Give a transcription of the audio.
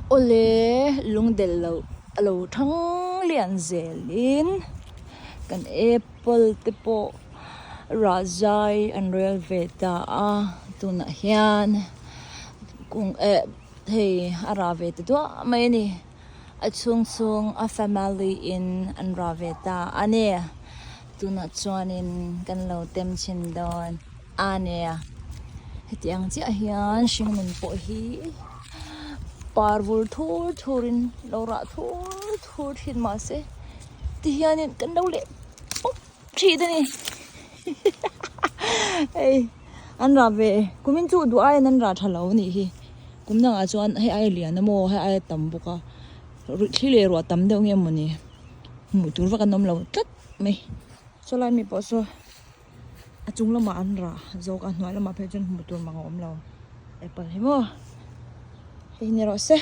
Awle lungdelh loh a lo thang lian zelin kan apple te pawh rah zai an rel ve ta a tunah hian kung eh hei a rah ve ta duah mai a ni a chhung chhung a family in an rah ve ta a ni tunah chuanin kan lo tem chhin dawn. A nia, heti ang chiah hian hringnun pawh hi par vur thur thurin lo rah thur thur thin mahse tihianin kan lo leh pawp thin a ni hei an rah ve kumin chu duh aiin an rah tha lo a nih hi kum dangah chuan hei aia lian emaw hei aia tam bawk a thli leh ruah tam deuh nge mawni hmuh tur vak an awm lo tlat mai sawlai mi pawh saw. A chung lamah an rah zawk a hnuai lamah phei chuan hmuh tur mang a awm lo apple hi maw hei ni rawh se.